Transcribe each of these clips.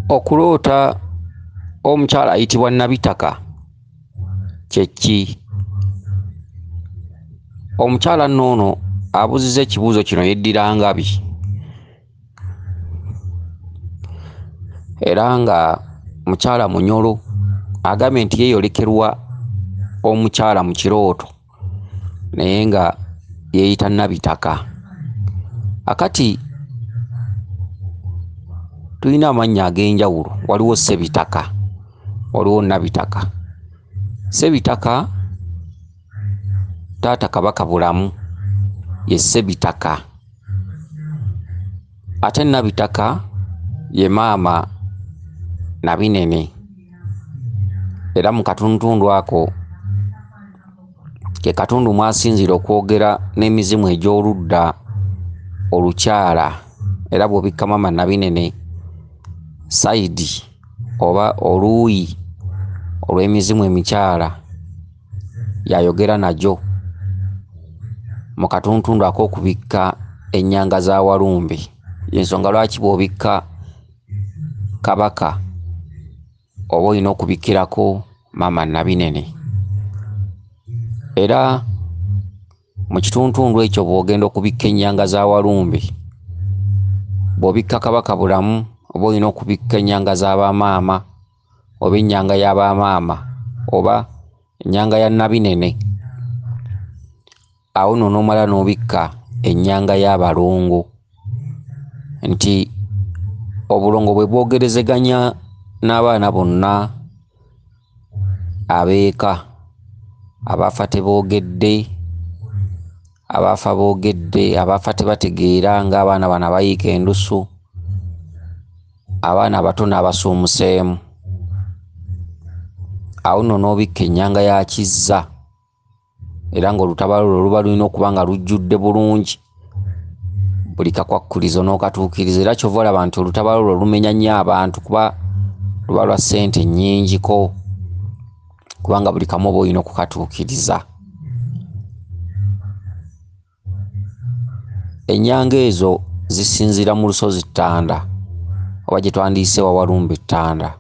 Okuloota omukyala ayitibwa Nabitaka kye ki? Omukyala nno ono abuuzizza ekibuuzo kino yeddira Ngabi era nga mukyala Munyoro agambye nti yeeyolekerwa omukyala mu kirooto naye nga yeeyita Nabitaka. Akati tulina amannya ag'enjawulo, waliwo Ssebitaka, waliwo Nabitaka. Ssebitaka taata Kabaka Bulamu ye Ssebitaka, ate Nabitaka ye maama Nabinene era mu katundutundu ako ke katundu mw'asinziira okwogera n'emizimu egy'oludda olukyala era bw'obikka maama Nabinene sayidi oba oluuyi olw'emizimu emikyala y'ayogera nagyo mu katundutundu ak'okubikka ennyanga za Walumbe. Y'ensonga lwaki bw'obikka Kabaka oba olina okubikkirako maama Nabinene. Era mu kitundutundu ekyo bw'ogenda okubikka ennyanga za Walumbe, bw'obikka Kabaka Bulamu oba olina okubikka ennyanga za bamaama oba ennyanga ya bamaama oba ennyanga ya Nabinene. Awo nno n'omala n'obikka ennyanga y'abalongo nti obulongo bwe bwogerezeganya n'abaana bonna ab'eka, abaafa teboogedde, abaafa boogedde, abaafa tebategeera ng'abaana bano abayiika endusu, abaana abato n'abasuumuseemu. Awo nno n'obikka ennyanga ya Kizza era ng'olutabaalo lwo luba lulina okuba nga lujjudde bulungi, buli kakwakkulizo n'okatuukiriza. Era ky'ova olaba nti olutabaalo lwo lumenya nnyo abantu kuba luba lwa ssente nnyingiko, kubanga buli kamu oba olina okukatuukiriza. Ennyanga ezo zisinziira mu lusozi Ttanda oba gye twandiyise Wawalumbe Ttanda.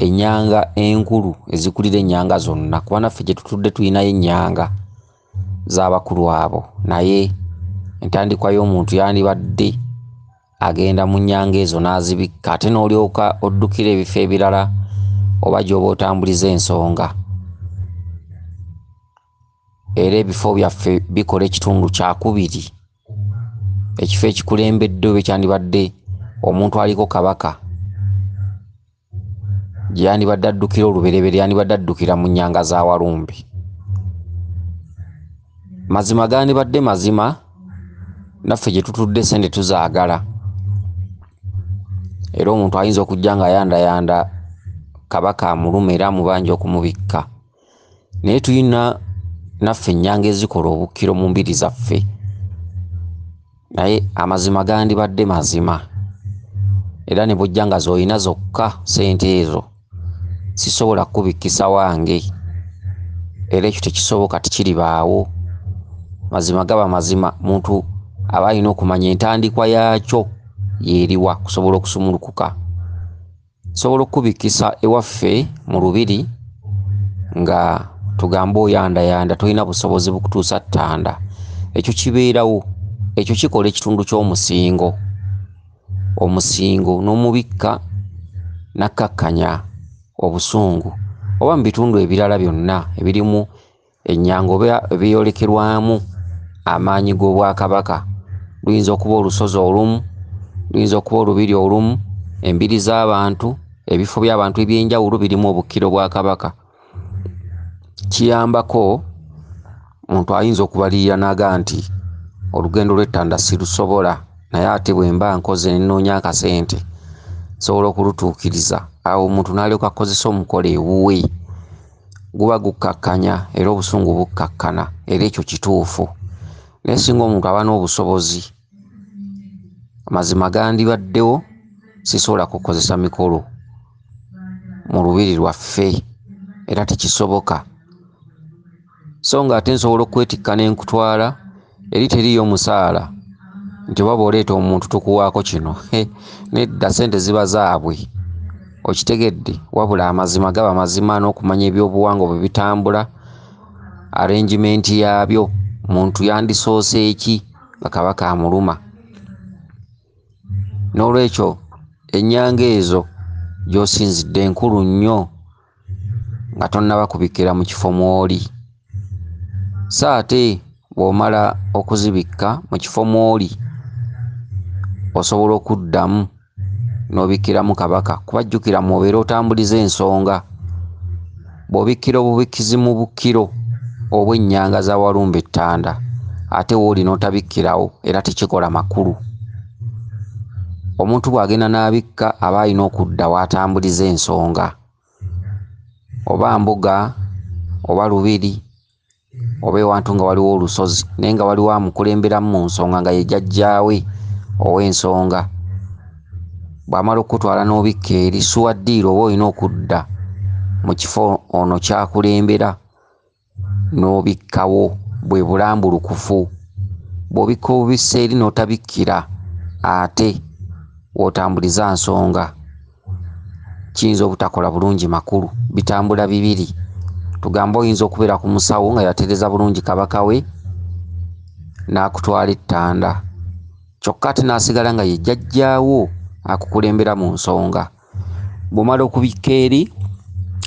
Ennyanga enkulu ezikulira ennyanga zonna, kuba naffe gye tutudde tulinayo ennyanga z'abakulu abo, naye entandikwa y'omuntu yandibadde agenda mu nnyanga ezo n'azibikka ate n'olyoka oddukira ebifo ebirala oba gy'oba otambuliza ensonga. Era ebifo byaffe bikola ekitundu kyakubiri, ekifo ekikulembedde oba ekyandibadde omuntu aliko Kabaka gye yandibadde addukira olubereberye, yandibadde addukira mu nnyanga za Walumbe. Mazima gandibadde mazima, naffe gye tutudde ssente tuzaagala. Era omuntu ayinza okujja ng'ayandayanda Kabaka amulume era amubanja okumubikka, naye tulina naffe ennyanga ezikola obukkiro mu mbiri zaffe. Naye amazima gandibadde mazima, era ne bw'ojja nga z'olina zokka ssente ezo, sisobola kukubikkisa wange, era ekyo tekisoboka, tekiribaawo. Mazima gaba mazima, muntu aba alina okumanya entandikwa yaakyo y'eriwa kusobola okusumulukuka. Nsobola okukubikkisa ewaffe mu lubiri nga tugambe oyandayanda tolina busobozi bukutuusa Ttanda. Ekyo kibeerawo, ekyo kikola ekitundu ky'omusingo. Omusingo n'omubikka n'akkakkanya obusungu oba mu bitundu ebirala byonna ebirimu ennyanga oba ebyolekerwamu amaanyi g'Obwakabaka. Luyinza okuba olusozi olumu, luyinza okuba olubiri olumu, embiri z'abantu, ebifo by'abantu eby'enjawulo birimu obukkiro bwa Kabaka. Kiyambako omuntu ayinza okubalirira n'agamba nti olugendo lw'ettanda sirusobola, naye ate bwe mba nkoze ne nnoonya akasente nsobola okulutuukiriza. Awo omuntu n'alyoka akozesa omukolo ewuwe, guba gukkakkanya era obusungu bukkakkana, era ekyo kituufu. Naye singa omuntu aba n'obusobozi, amazima gandibaddewo, sisobola kukozesa mikolo mu lubiri lwaffe era tekisoboka. So nga ate nsobola okwetikka ne nkutwala eri teriiyo musaala, Nti oba bw'oleeta omuntu tukuwaako kino, nedda, ssente ziba zaabwe, okitegedde? Wabula amazima gaba mazima n'okumanya ebyobuwangwa bwe bitambula, arrangement yaabyo, muntu yandisoose eki nga Kabaka amuluma. N'olwekyo ennyanga ezo gy'osinzidde nkulu nnyo nga tonnaba kubikkira mu kifo mw'oli. So ate bw'omala okuzibikka mu kifo mw'oli, osobola okuddamu n'obikkiramu Kabaka, kuba jjukira mw'obeera otambuliza ensonga. Bw'obikkira obubikkizi mu bukkiro obw'ennyanga za Walumbe Ettanda, ate w'oli n'otabikkirawo era tekikola makulu. Omuntu bw'agenda n'abikka aba alina okudda w'atambuliza ensonga, oba mbuga oba lubiri oba ewantu nga waliwo olusozi, naye nga waliwo amukulemberamu mu nsonga nga ye jjajjaawe ow'ensonga. Bw'amala okukutwala n'obikka eri, ssuwa ddiiro oba olina okudda mu kifo ono ky'akulembera n'obikkawo, bwe bulambulukufu. Bw'obikka obubisse eri n'otabikkira ate w'otambuliza nsonga, kiyinza obutakola bulungi makulu. Bitambula bibiri. Tugambe oyinza okubeera ku musawo nga yatereeza bulungi Kabaka we n'akutwala ettanda, kyokka ate n'asigala nga ye jjajjaawo akukulembera mu nsonga. Bw'omala okubikka eri,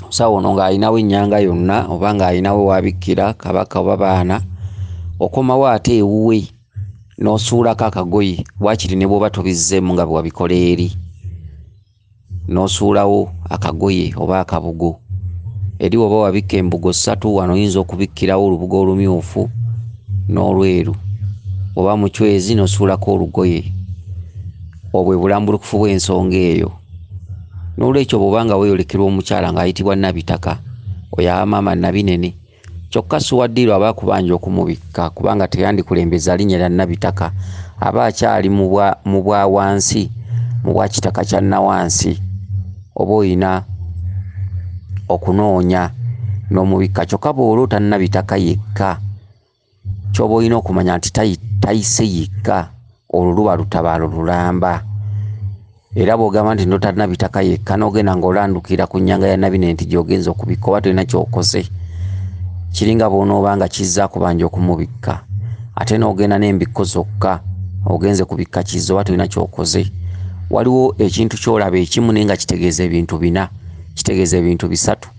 omusawo ono ng'alinawo ennyanga yonna oba ng'alinawo w'abikkira Kabaka oba baana, okomawo ate ewuwe n'osuulako akagoye, waakiri ne bw'oba tobizzeemu nga bwe wabikola eri, n'osuulawo akagoye oba akabugo. Eri bw'oba wabikka embugo ssatu, wano oyinza okubikkirawo olubugo olumyufu n'olweru, oba mucwezi n'osuulako olugoye. Obwo bwe bulambulukufu bw'ensonga eyo. N'olwekyo bw'oba nga weeyolekerwa omukyala ng'ayitibwa Nabitaka, oyo aba maama Nabinene, kyokka ssuwa ddiiro aba akubanja okumubikka kubanga teyandikulembeza linnya lya Nabitaka, aba akyali mu bwa wansi, mu bwa kitaka kya nnawansi, oba olina okunoonya n'omubikka. Kyokka bw'oloota Nabitaka yekka, ky'oba olina okumanya nti tayise yekka, olwo luba lutabaalo lulamba. Era bw'ogamba nti ndoota Nabitaka yekka n'ogenda ng'olandukira ku nnyanga ya Nabinene nti gy'ogenza okubikka, oba tolina ky'okoze. Kiringa bw'onooba nga kizza akubanja okumubikka, ate n'ogenda n'embikko zokka ogenze kubikka kizza, oba tolina ky'okoze. Waliwo ekintu ky'olaba ekimu naye nga kitegeeza ebintu bina, kitegeeza ebintu bisatu.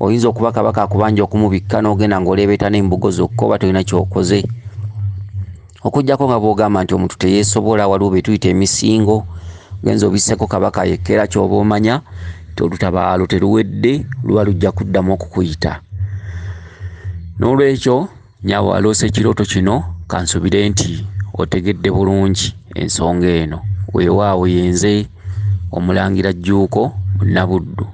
Oyinza okuba Kabaka akubanja okumubikka n'ogenda ng'oleebeeta n'embugo zokka, oba tolina ky'okoze. Okuggyako nga bw'ogamba nti omuntu teyeesobola, waliwo be tuyita emisingo, ogenza obisseko Kabaka yekka, era ky'oba omanya nti olutabaalo teruwedde, luba lujja kuddamu okukuyita. N'olwekyo nnyabo aloose ekirooto kino, kansubire nti otegedde bulungi ensonga eno. Weewaawo yenze Omulangira Jjuuko Munnabuddu.